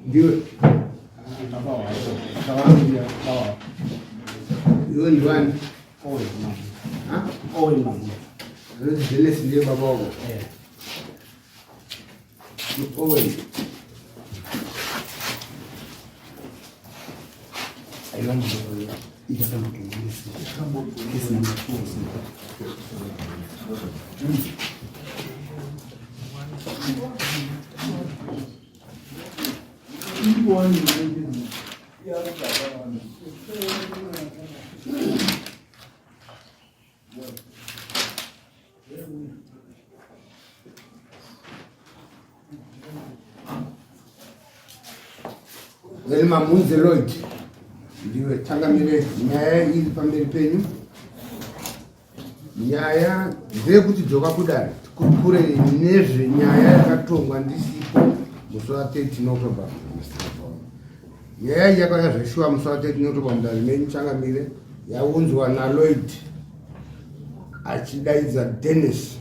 Ndiwe. Iwe ndiwani? Ha? Anonzi Dennis ndiye baba wako. Owen. Then Mamunze Lloyd ndiwe changamire nyaya iri pamberi penyu. Nyaya ndeyekuti dzoka kudare tikurukure nezvenyaya yakatongwa ndisipo musi wa 13 October. Nyaya iyi yakauya zveshuwa musi wa 13 October mudare menyu changamire yaunzwa naLloyd achidaidza Dennis.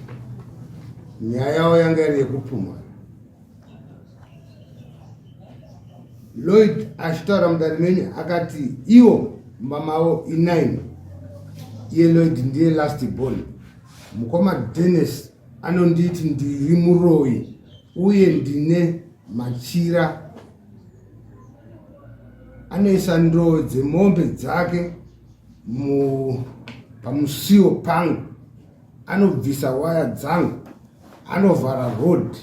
Nyaya yavo yanga iri yekupumha. Lloyd achitaura mudare menyu akati iwo mumba mavo i9 iye Lloyd ndiye last born. Mukoma Dennis anonditi ndiri muroyi uye ndine machira anoisa ndoo dzemombe dzake pamusiwo pangu anobvisa waya dzangu anovhara road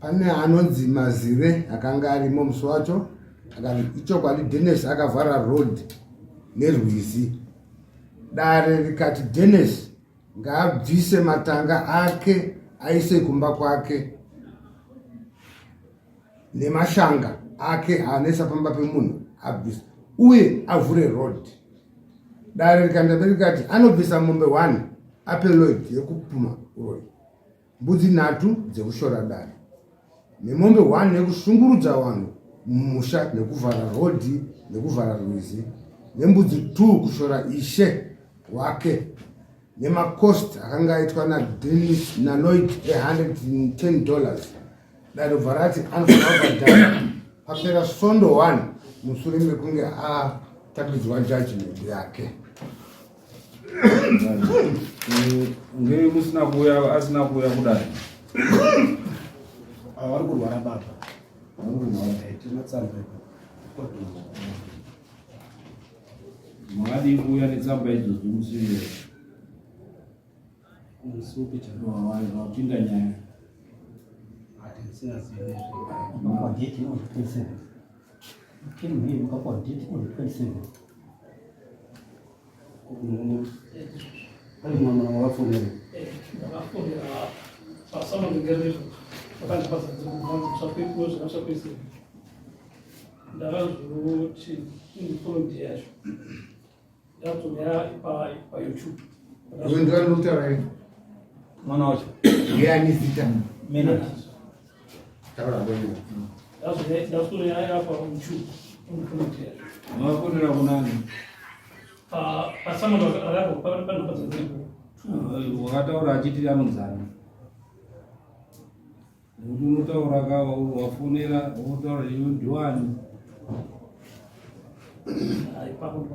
pane anonzi mazive akanga arimo musi wacho akati ichokwadi denis akavhara road nerwizi dare rikati denis ngaabvise matanga ake aise kumba kwake nemashanga ake anoisa pamba pemunhu abvise uye avhure road dare rikaenda mberi rikati anobvisa mombe one ape Lloyd yekupuma uroyi mbudzi nhatu dzekushora dare nemombe one yekushungurudza vanhu mumusha nekuvhara rodhi nekuvhara rwizi nembudzi two kushora ishe wake nemacost akanga aitwa nadenis naloyd e110 dollars dare bva rati anofanira kubhadhara papera svondo 1 mushure mekunge atambidzwa judgment yake ngei musina kuuya asina kuuya kudai vari kurwara baba tinotsamba makadii kuuya netsamba idzodzo musi iyoyo Musi upi chaiwo wapinda nyaya? Makapuwa date on the 27. Came here, makapuwa date on the 27. Pane mwana wakafonera. Ndakafonera pasamangerezo vakandipa zvakasvakwese ndakazoti indifolondi yacho ndakazouya payoutube Iwe ndiwe ndikutaura ini. Mwana wacho. Ndiani zita? Menard. Taura bwenyu. ndakazouya payoutube indifolondi yacho Makafonera kunani? pasamangerezo panhamba dzadziripo Wakataura achiti anonzani. Nekuti unotaura ka wafonera wotaura iwe ndiwani. Ipapo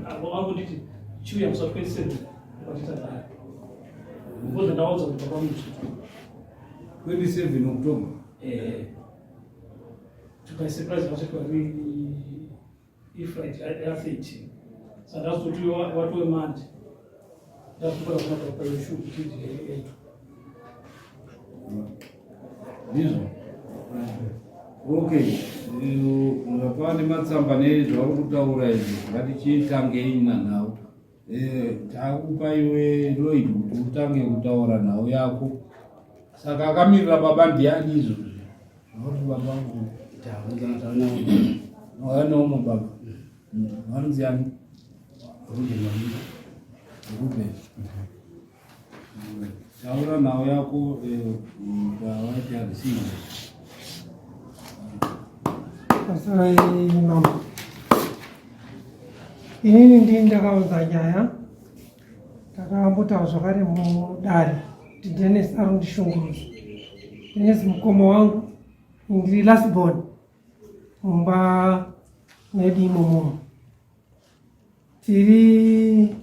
ndakangonditi chiuya musi wa 27 kwatita naye because ndaudza kuti baba muchito 27 October. Eh, to my surprise vasvika iflight ya 13 saka ndazoti watove manje ndazokona kuna payoshu kuti yaitwa ndizvo okay zvapava nematsamba nezvauri kutaura izvi ngatichitangei nanhau eh, takupa iwe Lloyd kuti utange kutaura nhau yako saka akamirira baba ndiani izvozvi zvauri baba vangu vanomo baba vanonzi ani Ruben taura nhau yako waita receive Pasarai mambo. Inini ndini ndakaunza nyaya, ndakambotaura zvakare mudare. Kuti Dennis ari kundishungurudza. Dennis mukoma wangu, ndiri last born mumba medu imomomo. Tiri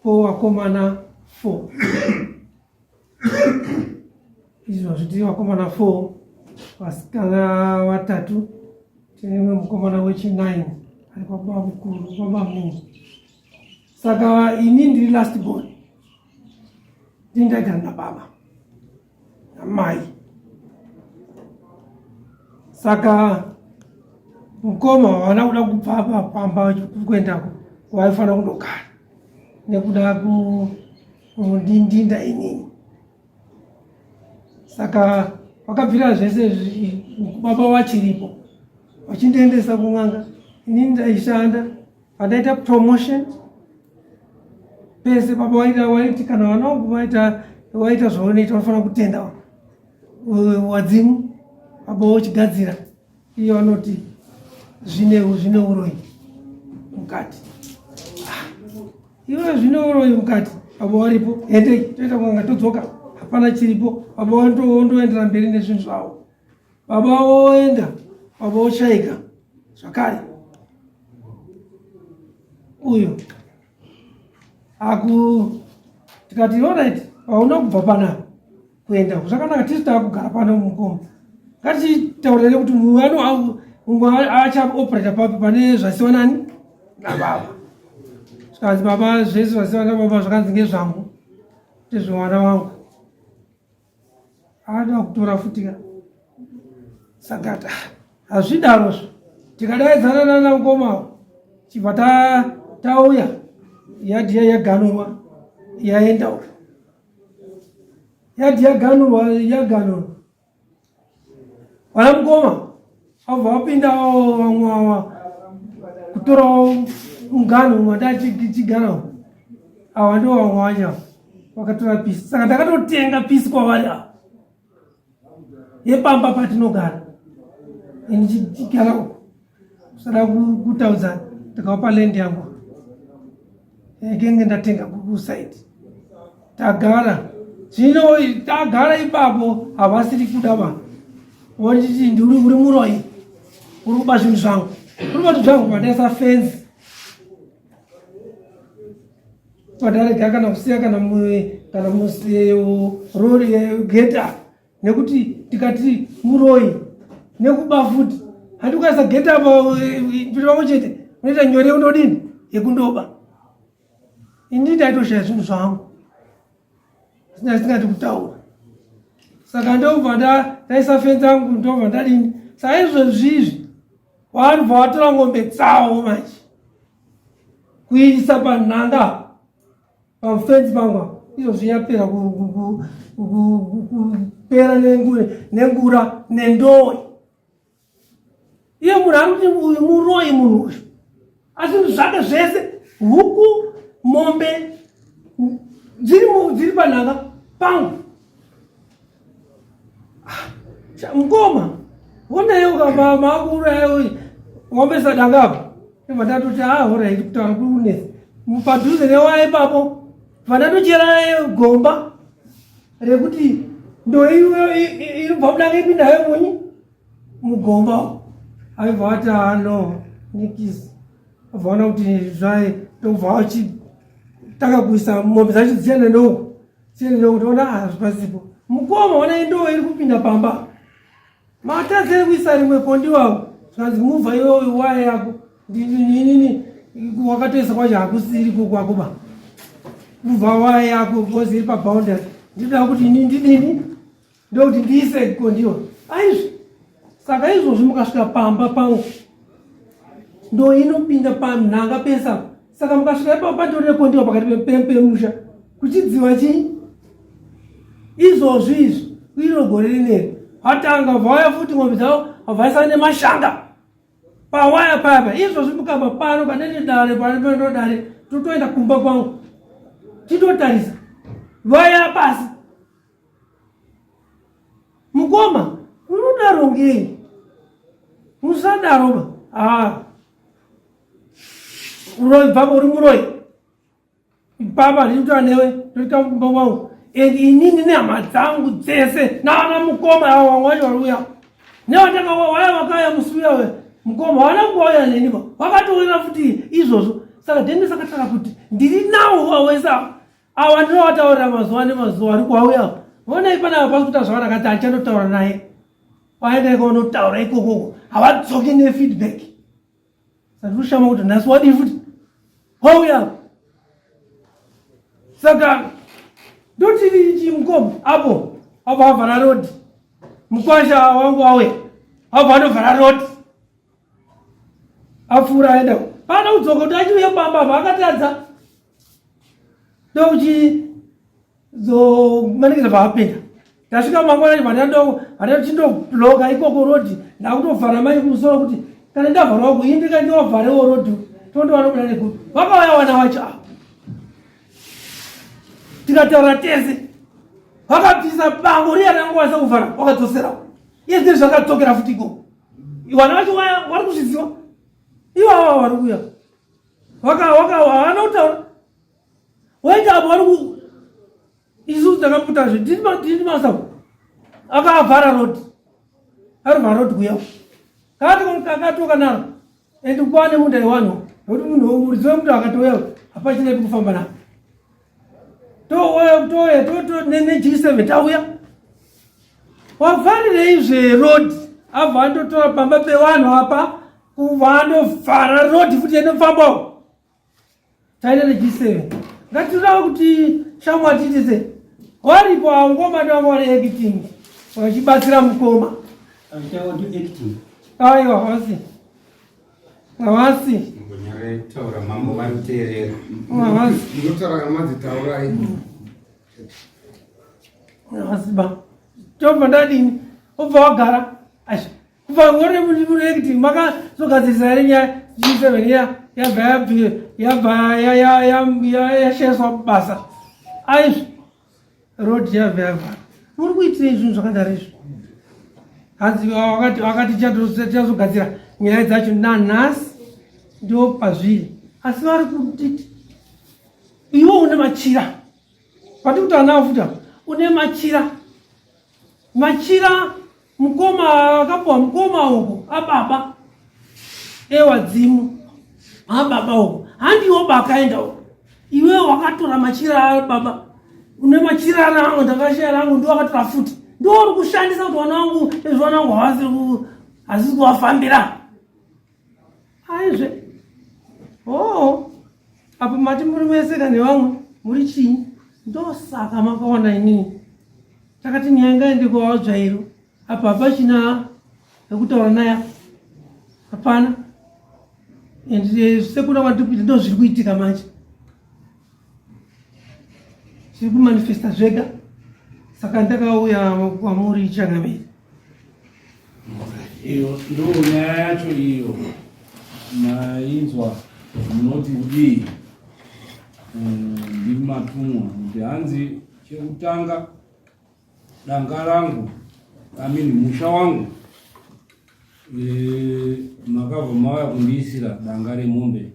po vakomana 4. Izvozvi tiri vakomana 4, vasikana vatatu, tine mumwe mukomana wechi9 ari kwababa mukuru, kwababa munini. Saka ini ndiri last born. Ndini ndaigara nababa namai. Saka mukoma hawana kuda kubva apa pamba kuendako kwavaifanira kundogara nekuda kundindinda inini. Saka vakabvira zvese baba vachiripo vachindiendesa kun'anga, inini ndaishanda pandaita promotion pese baba waita waiti kana vana vangu vaita waita zvaunoita unofanira kutenda wadzimu baba wochigadzira iyo anoti zvine zvine uroyi mukati. Ah, iwe zvine uroyi mukati, baba waripo ende toita kunga todzoka hapana chiripo, baba wondoendera mberi nezvinhu zvavo, baba woenda, baba woshaika zvakare. Uyo aku tikati alright, hauna kubva panapa kuenda zvakanaka, tisu taakugara pano mukoma, ngatitaurire kuti mumwe mumwe achaoperata papi pane zvasiwa nani nababa. Zvikanzi baba zvese zvasiwa nababa zvakanzi ngezvangu, ndezvemwana wangu, ada kutora futika. Saka hazvidarozvo, tikadaidzana nana mukoma chibva tauya, yadhi yaganurwa yaenda uko, yadhi yaganurwa yaganurwa, vana mukoma vabva vapindawo vamwe ava kutorawo mugano mwandachigara, ava ndo vamwe vacho vakatora pisi. Saka ndakatotenga pisi kwavari ava yepamba patinogara, ini chigara uko kusada kutaudzana, ndikavapa land yangu yakenge ndatenga kusaidi. Tagara zvino, tagara ipapo, havasiri kuda vanhu votiti ndiri uri muroyi, uri kuba zvinhu zvangu, uri kuba zvinhu zvangu. Pandaisa fenzi padarega kana kusiya kana rori geta, nekuti tikati muroyi nekuba futi, handi ukaisa geta apa pamwe chete unoita nyore unodini yekundoba. Ini ndaitoshaya zvinhu zvangu singati kutaura. Saka ndobva ndaisa fenzi yangu, ndobva ndadini. Saka izvozvi izvi vanobva vatora ng'ombe dzavo manje kuisa panhanga pamufenzi pangu. Izvozvi yapera kupera nengura nendoi. Iye munhu ari kuti uyu muroyi munhu uyu, asi zvake zvese, huku, mombe dziri panhanga pangu. Ah, mukoma wonayo maakuuraya ng'ombe sadanga apa, ibva ndatoti ah, horai, kutaura kuri kunetsa padhuze newaya ipapo, bva ndatochera gomba rekuti ndo inobva mudanga ipindayo munyi mugomba. Aibva ati ano nikisi, vaona kuti zvai, ndobva vachitanga kuisa mombe dzacho dziende nouku, dziende nouku. Toona hazvipasipo mukoma, ona indoo iri kupinda pamba, matadzei kuisa rimwe kondiwavo. Zvikanzi muvha iwewe waya yako inini wakatoisa kwacho hakusiri kwako ba, muvha waya yako because iri paboundary, ndinoda kuti ini ndidini, ndokuti ndiise kondiwa aizvi. Saka izvozvi mukasvika pamba pangu ndo inopinda panhanga pesa. Saka mukasvika ipapo patori nekondiwa pakati pemusha kuchidziva chii. Izvozvi izvi iro gore rineri vatanga vauya futi ng'ombe dzavo vaisa nemashanga pawaya papa. Izvozvi mukabva pano panene dare pano dare, totoenda kumba kwangu titotarisa vaya pasi. Mukoma, unodaro ngei? Musadaro ba. Ah, uroyi baba, uri muroyi baba, ndinotaura newe, ndoita kumba kwangu. And inini nehama dzangu dzese naana mukoma avo vamwe vacho vari uya nevatakawaya vakauya musi uya uya mukoma havana kungauya neni ba vakatoona futi izvozvo. Saka Denis akataura kuti ndiri nawo wawese ava ava ndinovataurira mazuva nemazuva ari kuauya vonai panapa pasi kuita zvakanaka ati handichanotaura naye waenda ikonotaura ikokoko havadzoki nefeedback. Saka ndikushama kuti nhasi wadii futi wauya. Saka ndoti chimukoma apo apo avhara road, mukwasha wangu auya apo anovhara road, apfuura aenda pana kudzoka kuti achiuya pamba apa akatadza ndokuchi zomanikidza paapinda. Tasvika mangwanani vandachindobloka ikoko road, ndakutovhara mai kumusoro kuti kana ndavharawo kuindika ndovharewo road tondovanobuda nekuti vakauya vana vacho ava tikataura tese vakabvisa bango riya rangokwanisa kuvhara vakadzoserawo iye zvine zvakadzokera futi ikoko. Vana vacho vaya vari kuzviziva ivava vari kuya havana kutaura waita apo vari ku isu takaputa zve tiri masa akavhara road arivhara road kuya kakatoka naro and kwane munda yewanhu nekuti munhu muridzi wemuti akatouya hapachina pekufamba navo touya touya ne-G7 tauya wavharirei zveroad abva andotora pamba pevanhu apa kubva andovhara road futi inofambawo taenda ne-G7 ngatirawo kuti shamwa tiitise waripo avo ngoma ndovanga vari acting vachibatsira mukoma. Aiwa, havasi havasi Taura mambo, vari kuteerera. Havasi. Munotaura kamadzi, taurai. Havasi ba tobva ndadini ubva wagara ashi kubva ngore muri acting makazogadzirisa here nyaya G7 ya yabva yabvi yabva yashaiswa basa aizvi road yabva yavhara muri kuitirei zvinhu zvakadaro izvi? Hanzi wakati wakati tichazogadzira nyaya dzacho nanhasi ndo pazviri asi vari kuti iwe une machira pati kuti anawo futi apa une machira machira mukoma akapuwa mukoma uko ababa ewadzimu ababa uko handiwo bakaenda uko iwe wakatora machira ababa une machira rangu ndakashaya rangu ndiwo akatora futi ndiwo uri kushandisa kuti vana vangu ezvi vana vangu havasi hazisi kuvafambira aizve oo apo mati muri mese kana nevamwe muri chii ndosaka makaona inini takati nyaya ngaende kwawadzvairo apa hapachina ekutaura naye hapana and sekuna kwandiri kuita ndo zviri kuitika manje zviri kumanifesta zvega saka ndakauya kwamuri changamire. Iyo ndo nyaya yacho iyo mainzwa munoti kudii? Ndimatumwa kuti hanzi chekutanga danga rangu, I mean musha wangu, makabva mauya kundiisira danga remombe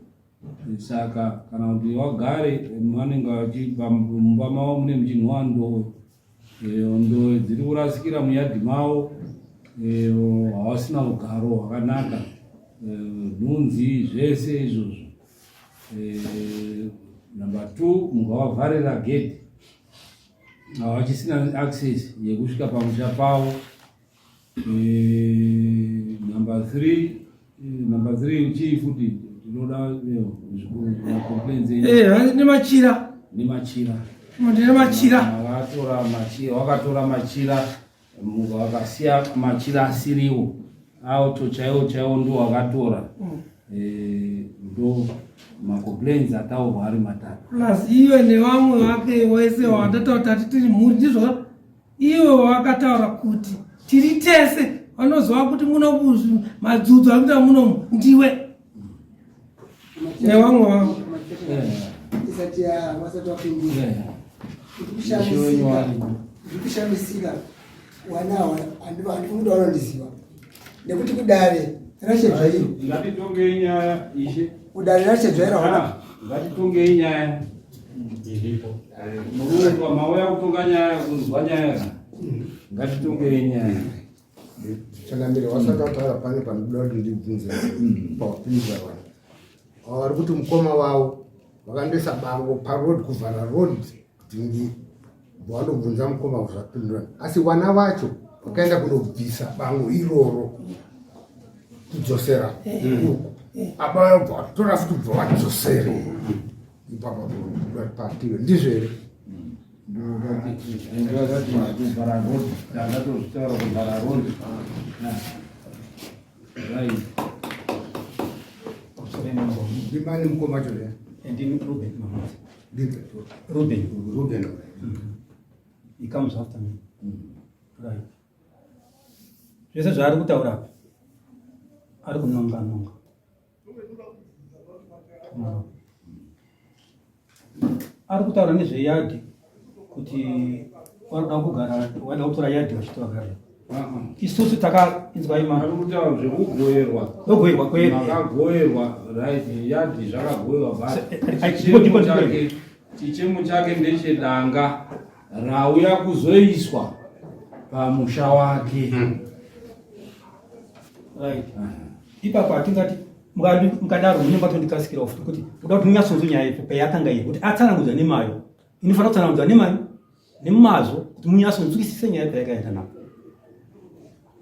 saka kana kuti wagare vanenge vachipa mumba mavo mune muchinhuwa ndowe. Ndowe dziri kurasikira muyadhi mavo, havasina ugaro hwakanaka, nhunzi zvese izvozvo. Number two, mukavavharira gedhi havachisina access yekusvika pamusha pavo. Number three, number three chii futi tinoda macomplaints enyu? Nemachira. Nemachira. Nemachira. Vakatora machira, wakatora machira vakasiya machira asiriwo auto chaiwo chaiwo ndo wakatora. Ndo macomplaints ataurwa ari matatu. Plus iwe nevamwe vake wese watataura tati tiri mhuri ndizvo iwe wakataura kuti tiri tese vanoziva kuti muno madzudzo ari kuita munomu ndiwe nevamwe vavo. Isati wasati wapindura, ndiri kushamisika wanawa handifuni vanondiziva nekuti kudare rachedzvairo Ngatitongei nyaya, ishe. Kudare rachedzvairo hauna Ngatitongei nyaya. Iripo. Murungu mauya kutonga nyaya kunzwa nyaya. Ngatitongei nyaya. Changamire wasati wataura pane panoda kuti ndibvunze pawapindura vanhu. Ava vari kuti mukoma wavo vakandoisa bango paroad kuvhara road kuti ndi vanobvunza mukoma zvapindura asi vana vacho vakaenda kunobvisa bango iroro kudzosera uku apa vabva vatora futi kubva vadzosere ipapa patiwe ndizvo here ndimani mukoma cho Ndini Ruben Mamodzi. Ruben. Ruben. He comes after me. Right. Zvese zvaari kutaura apa ari kunonga nonga. Ari kutaura nezveyadhi kuti varikuda kugara vaida kutora yadhi vachiti vagare. Isusu takainzwa ima. Ari kutaura zvekugoerwa. Kugoerwa kwedu. Makagoerwa right yadhi zvakagoerwa but chichemo chake ndechedanga rauya kuzoiswa pamusha wake. Right. Ipapo hatingati mukadaro munenge matondikasikira futi kuti kuda kuti munyatsonzwe nyaya ipo payakanga iri kuti atsanangudza nemayo inofanira kutsanangudza nemayo nemazvo kuti munyatsonzwisise nyaya payakaenda napo.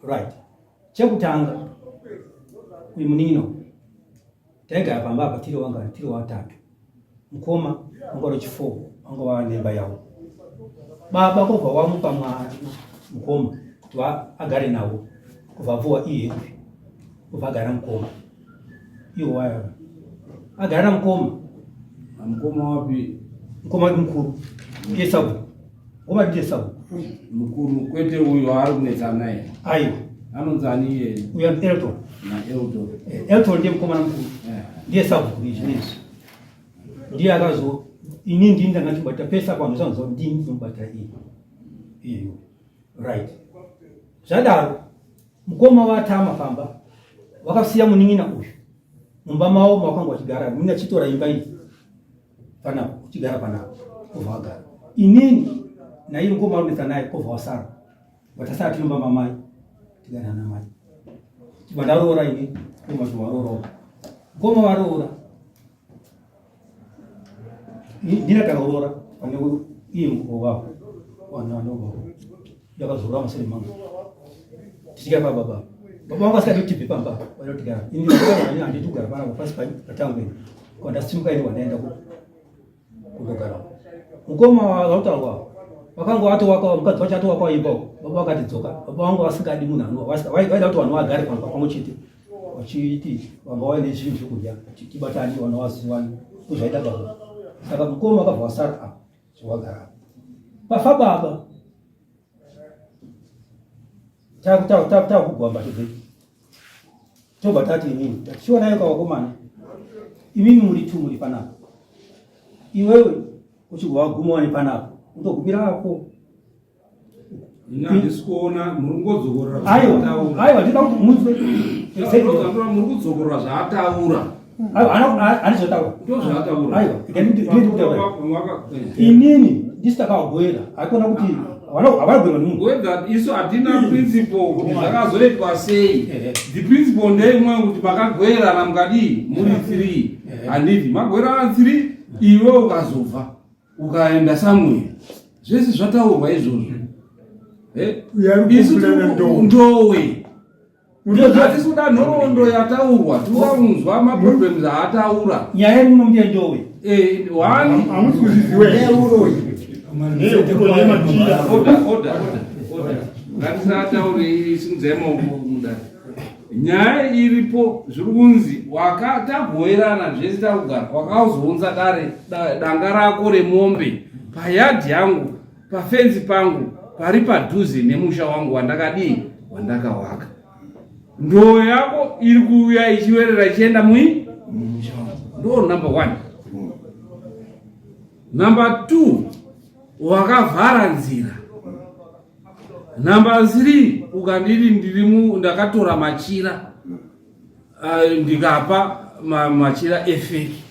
Right. Chekutanga uyu munin'ina taigara pamba apa tiri wangani tiri watatu mukoma wanga uri chifo wanga wava nemba yavo baba kobva wamupa mwana mukoma kuti agare navo kubva abvuwa iye uyu kubva agara mukoma iwo waya agara mukoma mukoma wapi mukoma wedu mukuru ndiye sabhuku mukoma ndiye sabhuku mukuru kwete uyo ari kunetsa naye aiwa anonzi ani iye uyo Elton na Elton eh, Elton ndiye mukomana mukuru eh. ndiye sabhuku izvi nezvi ndiye akazo ini ndini ndanga ndibata pese apa vanhu sanzwa ndini ndinobata iyi iyeyo right zvadaro mukoma watama pamba wakasiya munin'ina uyu mumba mavo mawakanga wachigara munin'ina achitora imba iyi panapa uchigara panapa obva wagara inini naiye mukoma arunetsa naye obva wasara vatasara tiri mumba mamai tigara namai tibva ndaroora ini mukoma tiwaroora mukoma varoora ndina takaroora pane iye mukoma wavo wanova ndakazoroora masere mangu tichigara pababa baba vangu asingadi kuti tibve pamba vanotigara ini handidi kugara panapa pasi patangu ini kwandasimuka ini wandaenda kundogara mukoma vautaurwa vakanga vatowaka mukadzi wacho atowaka imba baba vakati dzoka baba vangu vasingadi munhu anova vaida kuti vanhu vagare pamba pamwe chete vachiti vanga vaine zvinhu zvekudya tibatani vanhu vaziwani ndozvaida baba saka mukoma akabva wasara apa zvawagara apa pafa baba takugwamba tobve tobva tati inini tachionayo kavakomana imimi muri tu muri panapa iwewe uchibva waguma wani panapa utogumira apo handisi kuona muri kungodzokorora aiwa aiwa ndinoda kuti munzwe muri kudzokorora zvaataura handizvotaura ndozvaataura aiwa inini ndisi takawagoera haikona kuti havagwerwa nemunhu whether isu hatina principle kuti zvakazoitwa sei the principle ndeimwe kuti makagwerana mukadii muri three handiti magwerana three iwe ukazobva ukaenda somewhere zvese zvataurwa izvozvo eh? isu ndowe hatisi kuda nhoroondo yataurwa tinoda kunzwa maproblems aataura nyaya iri muno ndiye ndowe eh, one hamusi kuzviziwa ngatisataure simudzai maoko mudare nyaya iripo zviri kunzi wakatagoerana zvese takugara wakazounza dare danga rako remombe payadhi yangu pafenzi pangu pari padhuze nemusha wangu wandakadii wandakawaka ndoo yako iri kuuya ichiwerera ichienda mui mumusha wangu ndo number one number two wakavhara nzira Number 3 ukandiri ndiri ndakatora machira uh, ndikapa ma, machira efeki.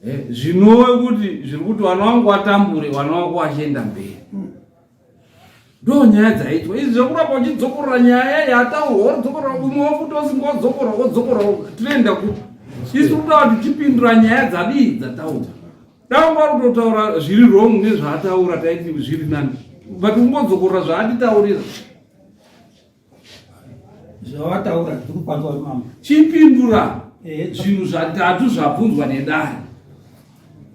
Eh, zvinove kuti zviri kuti vana vangu watambure vana vako vachienda mberi ndo nyaya dzaitwa izvi zvekuramba uchidzokorora nyaya yataurwa wodzokorora umwe wafuti wasinga wadzokorora wodzokorora tinoenda kupi isu kuda kuti tichipindura nyaya dzadii dzataurwa dai unga kutotaura zviri wrong nezvaataura taiti zviri nani but ungodzokorora zvaatitaurira Zvawataura ndiri kupanzwa mambo. Chipindura eh, zvinhu zvatatu zvabvunzwa nedare.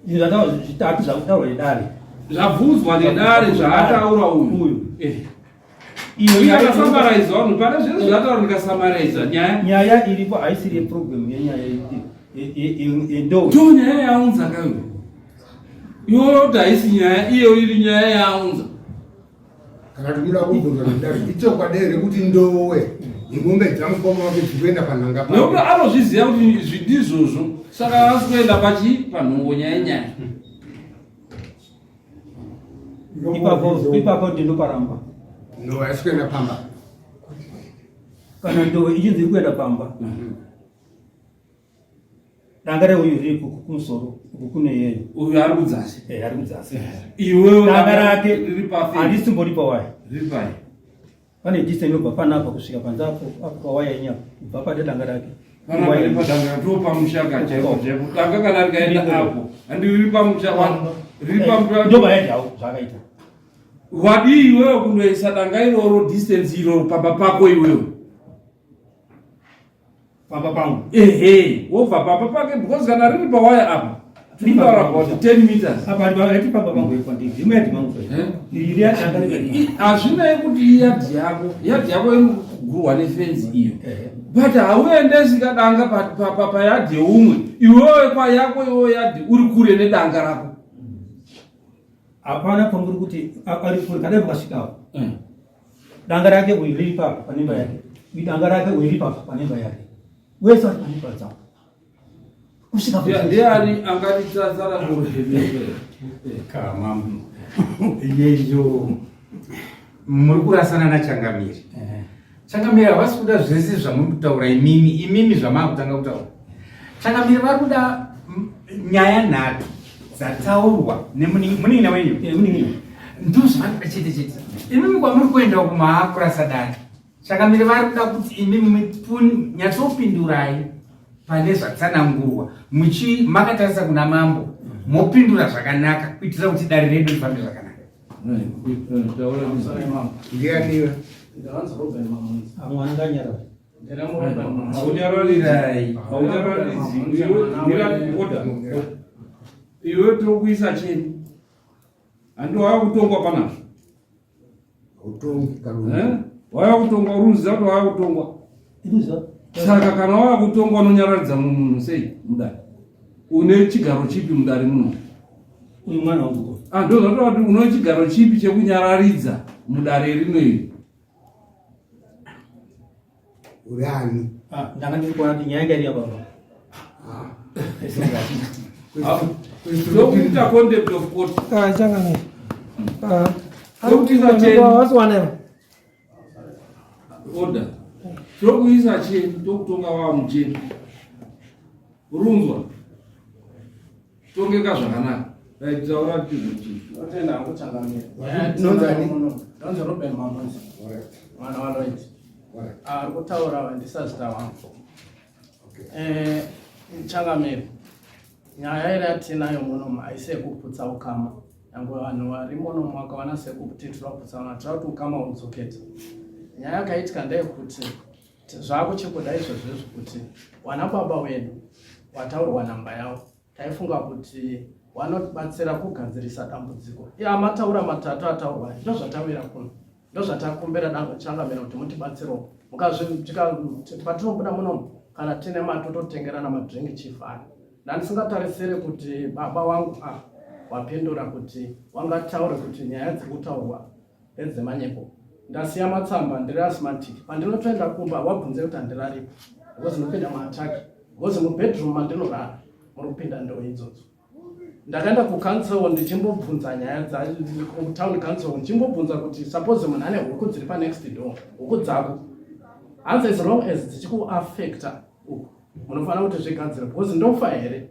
Zvinhu zvataura zvitatu zvakutaurwa nedare. Zvabvunzwa nedare zvaataura uyu. Uyu. Eh. Iyo yakasamaraiza vanhu pane zvese zvataura ndikasamaraiza nyaya. Nyaya iripo haisiri yeproblem yenyaya yendowe. Ndo nyaya yaunza kayo. Iwe kuti haisi nyaya iyo iri nyaya yaunza. Kana tikuda kubvunza nedare ichokwadi here kuti ndowe yemombe dzamukoma wake dzikuenda panhanga pa nekuti anozviziva kuti izvi ndizvozvo saka haasi kuenda pachi panhongo nyaya nyaya Ipapo ipapo ndinoparamba. Ndowe haisi kuenda pamba. Kana ndowe ichinzi iri kuenda pamba. Danga reuyu riri kumusoro uku kune iyeyo. Uyu ari kudzasi. Eh, ari kudzasi. Iwewe danga rake riri pafi. Handisimbori pawaya. Riri pai. Pane distance inobva panapa kusvika panze apo apo pawaya inyapa kubva pane danga rake. Panapa riri padanga ndo pamusha ka chaipo chaipo. Danga kana rikaenda apo. Handi riri pamusha wa. Riri eh, pamusha. Ndo paya jawo zvakaita. Wadii iwewe kundoisa danga iroro distance iroro pamba pako iwewe. Pamba pangu. Ehe, wobva pamba pake because kana riri pawaya apa. Tinotaura about 10 meters. Apa ndi ati pamba pangu ipo ndi ndimo yadhi mangu. Eh? Iri yadanga riri. Hazvinei kuti iyadhi yako, yadhi yako inogurwa nefenzi iyo. But hauendesi kadanga payadhi yeumwe. Iwewe kwa yako iwewe yadhi uri kure nedanga rako. Hapana pamuri kuti ari kure kadai pakasvika apo. Eh. Danga rake uyu riri papa pane imba yake. Uyu danga rake uyu riri papa pane imba yake. Wese ari pane imba dzavo. Kusvika pa Ndiani angatitsatsara Kama yeyo muri kurasana naChangamire. Changamire havasi kuda zvese zvamuri kutaura imimi imimi zvamaakutanga kutaura. Changamire vari kuda nyaya nhatu dzataurwa nemunin'ina wenyu eh, ndozvavanoda chete chete. Imimi kwamuri kuenda uku maakurasa dare. Changamire vari kuda kuti imimi nyatsopindurai pane zvatsanangurwa muchi makatarisa kuna mambo mopindura zvakanaka kuitira kuti dare redu rifambe zvakanaka. Ndianiwe? Iwe tiri kuisa cheni handi wava kutongwa panazvo eh? wava kutongwa uruziva kuti wava kutongwa saka kana wava kutongwa unonyararidza munhu sei mudare une chigaro chipi mudare muno uyu mwana wangu ah, ndozvatova kuti une chigaro chipi chekunyararidza mudare rino iri Uri ani? Ah, ndanga ndiri kuona kuti nyaya yanga iri yababa. Ah. Ndokuita contempt of court. Ah, changamire. Ah. Ndokuisa cheni. Wasiwana. Order. Tokuisa cheni, tokutonga wava mucheni. Urunzwa. Tongeka zvakanaka. Right, taura kuti Ndotenda hangu changamire. Ndinonzani? Ndonzi Ruben Mamunzi. Mwana waLloyd. Ari kutaura ndisazita wangu. Eh, changamire. Nyaya iri yatinayo muno haisi yekuputsa ukama. Nyangwe vanhu vari muno makaona sekuti tinoda kuputsa ukama, tinoda kuti ukama hudzokete. Nyaya yakaitika ndeyekuti Zvakuchikuda izvozvo kuti wana baba wedu wataurwa namba yavo taifunga kuti wanotibatsira kugadzirisa dambudziko. Iya mataura matatu ataurwa ndozvatawira kuno ndozvatakumbira dango changamira kuti mutibatsirewo mukazvitika patinobuda muno kana tine mari tototengerana madrink chifana ndandisingatarisire kuti baba wangu ah wapindura kuti wangataure kuti nyaya dziri kutaurwa ndedzemanyepo ndasiya matsamba ndiri asthmatic pandinotoenda kumba wabvunze kuti handiraripo because ndinopinda maattack because mubedroom mandinorara muri kupinda ndoo idzodzo ndakaenda kucouncil ndichimbobvunza nyaya dzakutown council ndichimbobvunza kuti suppose munhu ane huku dziri panext door huku dzako hanzi as long as dzichikuaffecta uku munofanira kuti zvigadzire because ndofa here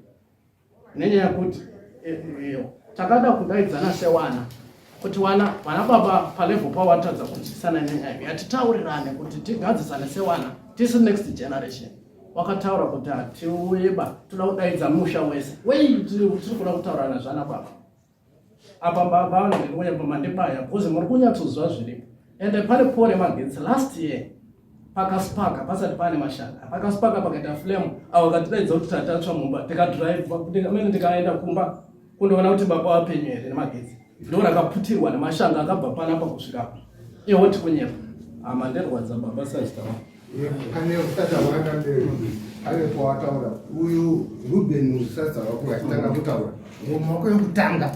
Nenyaya yekuti eh, eh, takada kudaidzana sewana kuti wana vana baba palevel pavo vatadza kunzwisisana nenyaya iyo yatitaurirane kuti tigadzisane sewana tisu next generation. Wakataura kuti hatiuyeba toda kudaidza musha wese wei tiri kuda kutaurirana zvana baba apa baba vanondikunyapa mandibaya because muri kunyatsoziva zviripo ende pane pole magetsi last year pakaspaka pasati pane mashanga pakaspaka pakaita flame avo katidaidza kuti tatatsva mumba tikadrive mene tikaenda kumba kundoona kuti baba vapenyu here nemagetsi ndo rakaputirwa nemashanga akabva panapa kusvikapo iwo tikunyepa amandirwadza baba sazitawa Pane usatsa wakamberi pane pawataura uyu Ruben usatsa wako achitanga kutaura ngoma wako yekutanga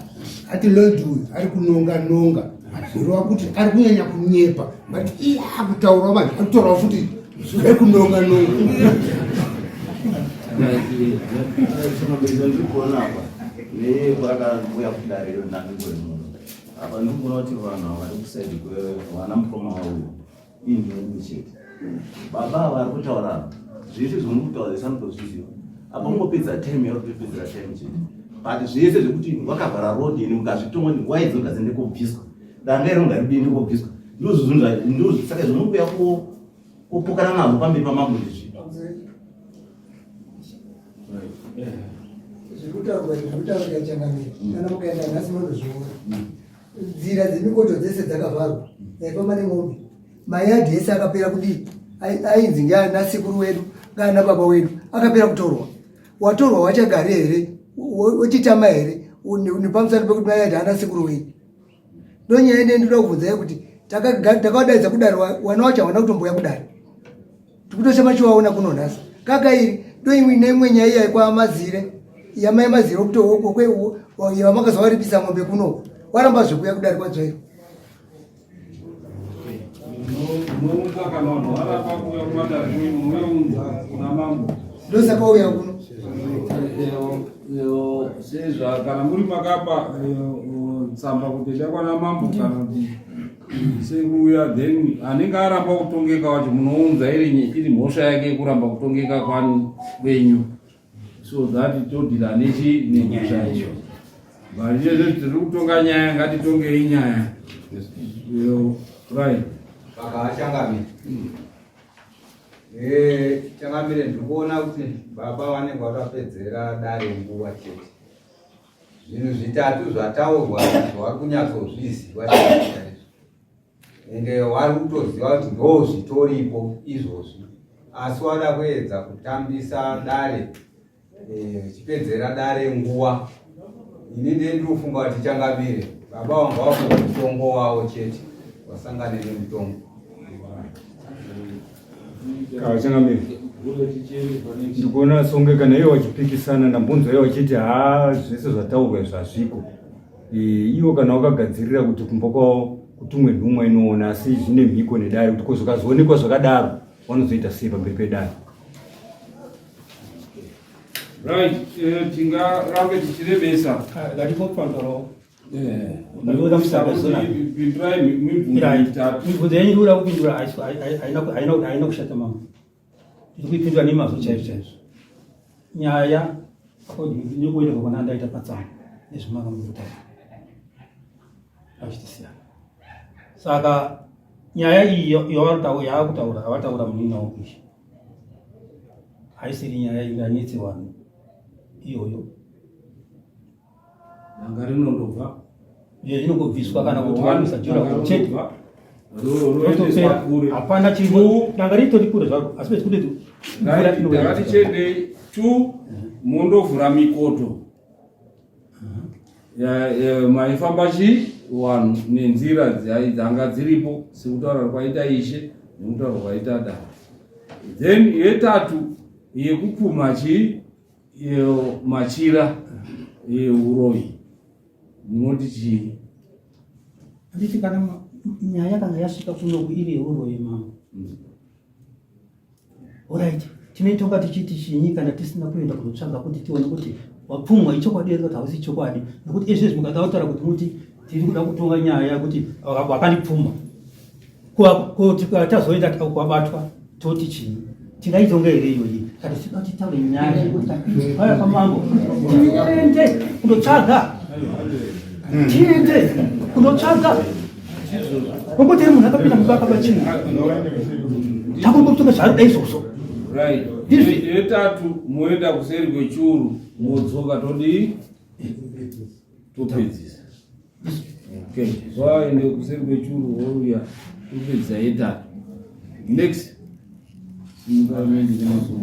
ati Lloyd uyu ari kunonga nonga zvoreva kuti ari kunyanya kunyepa but iye akutaura manje akutaura futi zvekunonga nonga. Ndiri kuona apa nekwakauya kudare nandingori muno apa ndiri kuona kuti vanhu ava vari kusaidi kwevana mukoma wauyo Inhumbu chete. Baba ava vari kutaura apa. Zvese zvamuri kutaura zvese anotozviziva. Apa mungopedza time yauri kutopedzera time chete. But zvese zvekuti wakavhara road ini mukazvitonga kuti nguva idzoga dziende kobviswa. Danga iro ngaribinde kobviswa. Ndozvo zvinhu ndozvo saka zvamuri kuuya kupokana nazvo pamberi pamambo ndizvi. Zviri kutaurwa izvi zviri kutaurika changamire. Kana mukaenda nhasi munozviona. Nzira dzemikoto dzese dzakavharwa dzaifamba nemombe. Mayadhi ese akapera kudii? Ainzi ngeana sekuru wedu ngaana baba wedu akapera kutorwa. Watorwa wachagari here? Wochitama here? Nepamusana pekuti mayadhi ana sekuru wenyu. Ndonyaya ine ndinoda kubvunzai kuti takawadaidza kudare wana wacho hawana kutombouya kudare. Tikutoshama chiwaona kuno nhasi. Kaka iri ndoimwe neimwe nyaya iya kwamazire yamai mazire wamakazovaripisa mombe kuno waramba zvekuya kudare kwadzvairo. Munounza kana vanhu varamba kuuya kumatare munounza kuna mambo. Ndosaka uya kuno. Sezva kana muri makapa tsamba kuti enda kwana mambo kana kuti sekuuya then anenge aramba kutongeka wacho munounza iri iri mhosva yake yekuramba kutongeka kwenyu so that todhila nechi nemhosva iyo but izvezvo tiri kutonga nyaya ngatitongei nyaya right saka achangamire eh, changamire ndiri kuona kuti baba vanenge vakapedzera dare nguva chete Zvinhu zvitatu zvataurwa zvavari kunyatsozviziva chaizvo ende vari kutoziva kuti ndo zvitoripo izvozvi asi wada kuedza kutambisa dare eh, chipedzera dare nguva ini ndiye ndinofunga kuti changamire baba wanga wakuti mutongo wavo chete wasangane nemutongo Changamire, ndikuona songe kana ivo vachipikisana ndambonzwa ivo vachiti haa zvese zvataurwa izvi hazviko. Ivo kana vakagadzirira kuti kumba kwavo kutumwe nhumwa inoona asi zvine mhiko nedare kuti ko zvikazoonekwa zvakadaro vanozoita sei pamberi pedare. Right, eh, tingarambe tichirebesa. Ngatipopandoro. Mibvunzo yenyu iri kuda kupindura haina kushata mama. Tiri kuipindura nemazvo chaizvo chaizvo. Nyaya nekuenda kwakana ndaita patsamba nezvimaka mukutaura azvitisiyana. Saka nyaya iyi yaakutaura avataura munina wangu izvi haisiri nyaya inganetse vanhu iyoyo. Danga rinondobva. Iyo inongobviswa kana kuti vanoisa jura chete. Rotopera. Hapana chimwe. Danga ritori kure zvaro asi bedzi kune mvura inouya. Ngatichiendei tu mondovhura mikoto. Maifamba chi vanhu nenzira dzanga dziripo sekutaura kwaita ishe nekutaura kwaita dare. Then yetatu yekupuma chi Iyo machira euroyi munoti chii? Handiti kana nyaya kana yasvika kunoku iri yeuroyi mama. Alright, tinoitonga tichiti chinyi kana tisina kuenda kunotsvaga kuti tione kuti wapfumwa ichokwadi here kuti hausi chokwadi nekuti izvezvi mukada kutaura kuti muti tiri kuda kutonga nyaya yekuti wakandipfuma kuti tazoenda kwabatwa toti chii tingaitonga here iyoyi Saka tinoda kuti titaure nyaya yekuti paya pamambo tiende kundotsvaga, tiende kundotsvaga ngokuti munhu akapinda mumba akaba chinhu takungotsvaka zvaari kuda izvozvo. Right. Yetatu moenda kuseri kwechuru modzoka todii topedzisa. Okay. Vaende kuseri kwechuru wouya topedzisa yetatu. Next. Simuka uende nemasoro.